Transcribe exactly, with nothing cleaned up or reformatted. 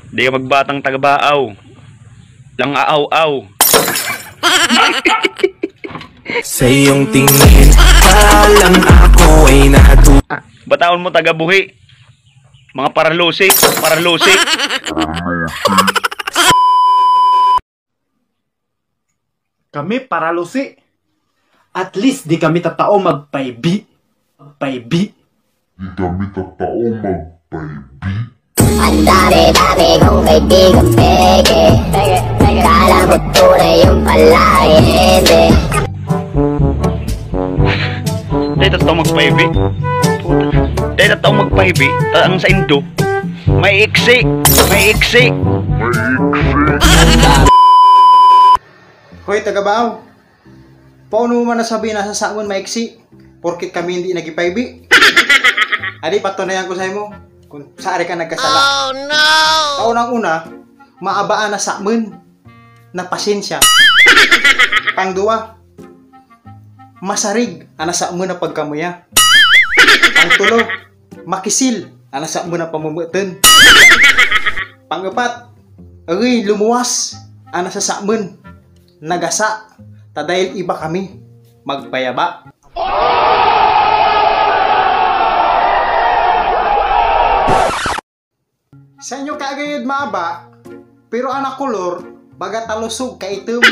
Di ka magbatang taga Baaw. Lang aaw-aw. Sa iyong tingin pa lang ako ay natu- Bataon mo taga Buhi. Mga paralusi, paralusi. Kami paralusi. At least di kami tatao magpaibi. Paibi. Di kami tatao magpaibi. Ang dami-dami kong kaibigan peke. Kala mo tunay yung pala ay hindi. Dahil tatao magpaibi. Dahil tatao magpaibi. Ta ang sa Indo. May iksi. May iksi. Hoy, taga Baaw. Paano mo man nasabi na sa Samon maiksi? Porkit kami hindi nagipaibi. Adi, patunayan ko sa imo kung saan ka nagkasala. Oh, no! Kaunang-una, maabaan na Samon na pasensya. Pangduwa, masarig ana Samon na pagkamuya. Pangtulo, makisil ana Samon na pamumuton. Pangapat, agoy, lumuwas ana sa Samon. Nagasa, ta dahil iba kami magpayaba. Sa inyo kagayod maaba, pero ana kolor, baga talusog kaitom.